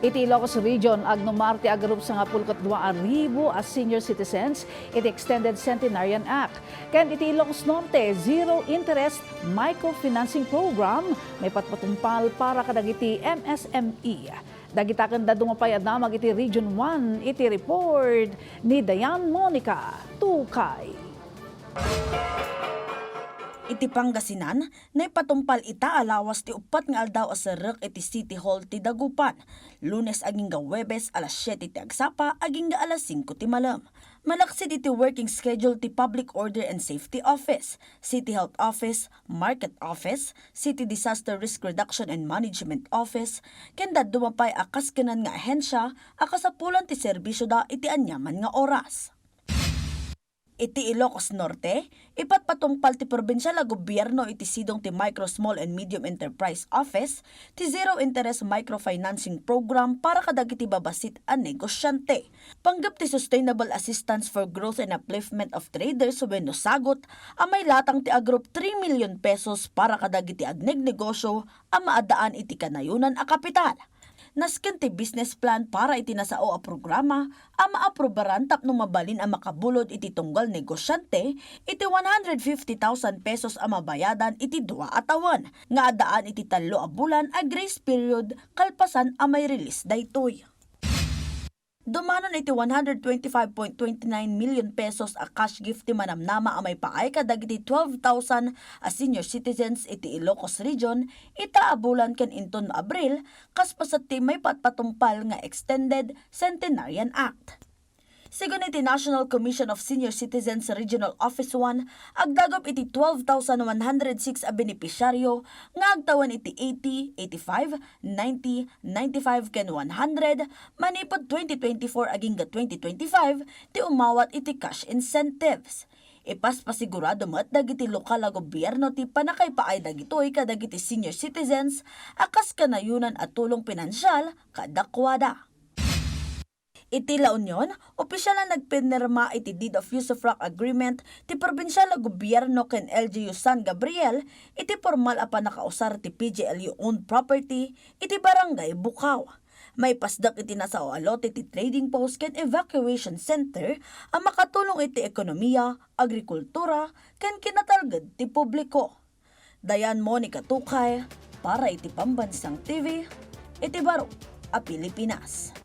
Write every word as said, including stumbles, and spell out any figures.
Iti Ilocos Region, agnumar ti agarup sangapulo ket dua a ribu a senior citizens iti Extended Centenarian Act. Ken iti Ilocos Norte, zero interest microfinancing program maipatpatungpal para kadagiti M S M E. Dagita ken dadduma pay a damag iti Region one iti report ni Dayan Monica Tukay. Iti Pangasinan, naipatungpal ita a lawas ti uppat nga aldaw a serrek iti City Hall ti Dagupan, Lunes agingga Huwebes alas siete ti agsapa agingga alas singko ti malem. Malaksid iti working schedule ti Public Order and Safety Office, City Health Office, Market Office, City Disaster Risk Reduction and Management Office, ken dadduma pay a kaskenan nga ahensya a kasapulan ti serbisioda iti aniaman nga oras. Iti Ilocos Norte, ipatpatungpal ti probinsial a gobierno iti sidong ti Micro, Small and Medium Enterprise Office ti Zero Interest Microfinancing Program para kadagiti babassit a negosyante. Panggep ti Sustainable Assistance for Growth and Upliftment of Traders wenno SAGOT a mailatang ti agarup three million pesos para kadagiti agnegnegosyo a maaddaan iti kanayonan a kapital. Nasken ti business plan para iti nasao a programa a maaprubaran tapno mabalin a makabulod iti tunggal negosyante iti one hundred fifty thousand pesos a mabayadan iti dua a tawen nga addaan iti tallo a bulan a grace period kalpasan a mai-release daytoy. Dumanon iti one hundred twenty-five point twenty-nine million pesos a cash gift ti manamnama a maipaay kadagiti twelve thousand a senior citizens iti Ilocos Region ita a bulan ken inton Abril, kas paset ti maipatpatungpal nga Extended Centenarian Act. Sigun iti National Commission of Senior Citizens Regional Office one, agdagop iti twelve thousand one hundred six a benepisyaryo nga agtawen iti eighty, eighty-five, ninety, ninety-five ken one hundred manipud twenty twenty-four agingga twenty twenty-five ti umawat iti cash incentives. Ipaspasigurado met dagiti lokal a gobierno ti pannakaipaay dagitoy kadagiti senior citizens a kas kanayonan a tulong pinansial kadakuada. Iti La Union, opisyal a nagpinirma iti Deed of Usufruct Agreement ti probinsial a gobierno ken L G U San Gabriel iti pormal a pannakausar ti P G L U owned property iti Barangay Bukaw. Maipasdek iti nasao a lote ti trading post ken evacuation center a makatulong iti ekonomiya, agrikultura, ken kinatalged ti publiko. Dayan Monica Tukay para iti Pambansang T V, iti baro a Pilipinas.